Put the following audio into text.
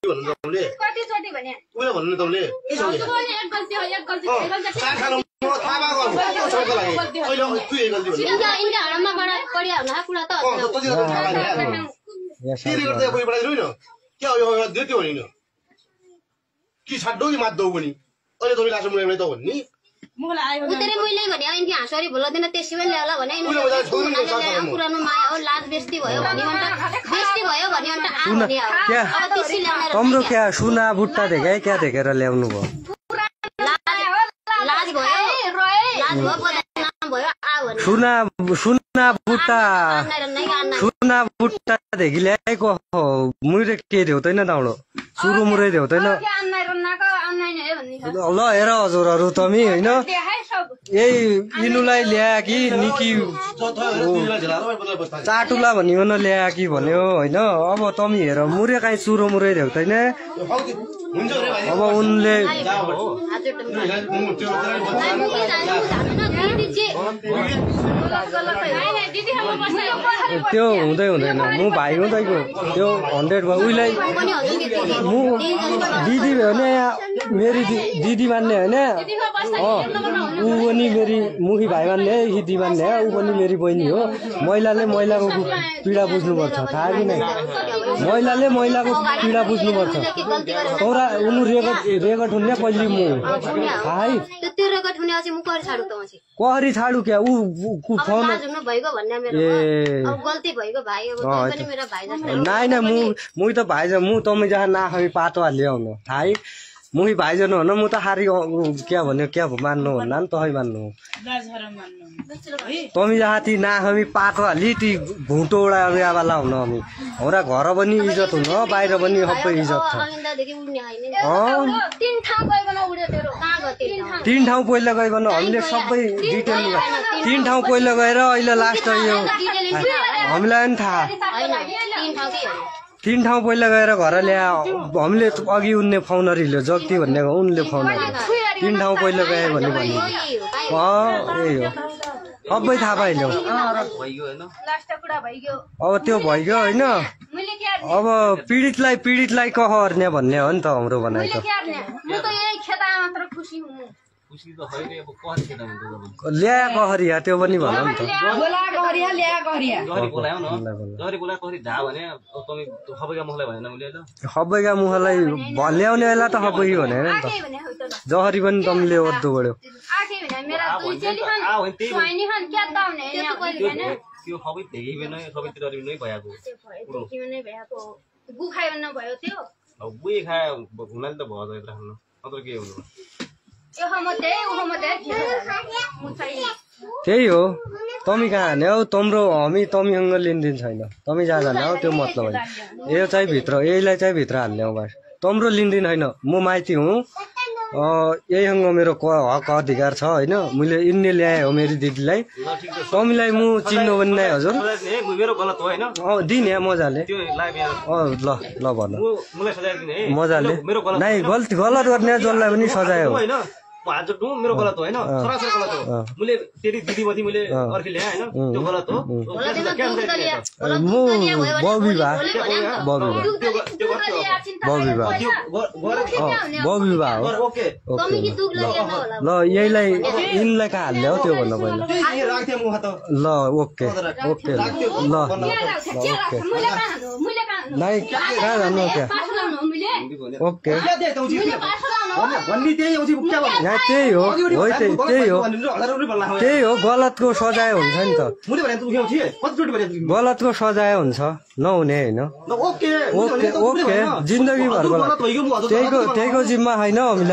भन्नु तपाईले कति चोटी भने उले भन्नु तपाईले के छ एक गल्ती हो एक गल्ती चार खानु म थाहा भएको के छ के लागि अहिले तु एक गल्ती भन्नु इन्डिया हरमा पढ्या होला कुरा त तति थाहा भएन के गर्दै कोही बढाइ रुइन के हो यो देत्यो हैन कि छाड्दौ कि माद्दौ पनि अहिले तपाईले आशा मुले त भन्नी मलाई आयो उतरे मैले भने अनि हाँसरी भुल्दैन त्यसैले ल्याला भने पुरानो माया हो लाज बेस्ती भयो भने बेस्ती भयो भने अन्त आ भने अब त्यसै ल्याउन तम्रो क्या सुना बुट्टा देखे क्या देखेर ल्याउनु भयो लाज भयो लाज भयो बदनाम भयो आ भने सुना बुट्टा देखि ल्याएको मुरे के देउदैन दाउडो सुरु मुरै देउदैन ल हेर हजुरहरु तमी हैन यही इनुलाई ल्या कि निकी चाटुला भनियो न ल्या कि भन्यो हैन अब तमी हेर मुरे काई सुरु मुरै देउदैन अब उनले त्यो हुँदै हुँदैन मु भाइ हुँदैको त्यो 100 भयो उइलाई मु दिदी भने मेरी दिदी मान्ने हैन उ पनि मेरी मुखी भाइ मान्ने दिदी मान्ने उ पनि मेरी बहिनी हो महिलाले महिलाको पीडा बुझ्नु पर्छ थाहा कि नै महिलाले महिलाको पीडा बुझ्नु पर्छ तोरा उनु रेकर्ड हुने पहिले मु हाय त्यो रेकर्ड हुने अझै मु कसरी छाडु त अझै कसरी छाडु क्या उ फोन भइगयो भन्ने मेरो अब गल्ती भइगयो भाइ अब पनि मेरो भाइ जस्तो नाइ न मु त भाइ ज मु तमै जहाँ नाखमी पातो हाल्यो थाहै मुही भाइ जन हो न मु त हारी क्या भन्यो क्या मान्नु भन्ना नि तै मान्नु तमी जहाँ ती नाखमी पातो हाली ती भुटोडा वाला हुन हामी हमरा घर पनि इज्जत हुन बाहिर पनि सबै इज्जत छ तीन ठाउँ पहिला गइकन हामीले सबै डिटेल तीन ठाउँ पहिला गएर अहिले लास्ट यो हामीलाई पनि थाहा तीन ठाउँ पहिला गएर घर ल्या हामीले अघि उनले फाउनरीले जग्ती भन्नेको उनले फाउनरी तीन ठाउँ पहिला गए भने यही हो सबै थाहा पाइल्यो अब त्यो भइगयो होइन अब पीडितलाई कहर्ने भन्ने हो नि त हाम्रो भनाइ त ल्या कहरिया त्यो पनि भन नि त सबैका मुखलाई ल्याउने बेला त सबै भने नि त जहरी पनि तमीले ओर्दो बढ्यो त्यही हो तमी कहाँ हाने हौ तम्रो तमीसँग लेनदेन छैन तमी जहाँ जाने हौ त्यो मतलब होइन यो चाहिँ भित्र यहीलाई चाहिँ भित्र हाल्ने हो बस तम्रो लेनदेन होइन म माइती हुँ यहीसँग मेरो हक अधिकार छ होइन मैले यिनले ल्याए हो मेरो दिदीलाई तमीलाई म चिन्नु पनि नै हजुर दिने मजाले ल ल भन मजाले नै गलत गर्ने जसलाई पनि सजाय हो मेरो गलत हो हैन सरासर गलत हो मैले तेरी दिदी मती मैले अर्के ल्याए हैन त्यो गलत हो ओके ल यहीलाई यिनलाई कहाँ हाल्ने हो त्यो भन्नु पहिला ल ओके ओके ल ओके नाइ कहाँ जानु क्या ओके त्यही हो गलतको सजाय हुन्छ नि त गलतको सजाय हुन्छ नहुने होइन ओके जिन्दगी भर त्यहीको जिम्मा होइन हामीले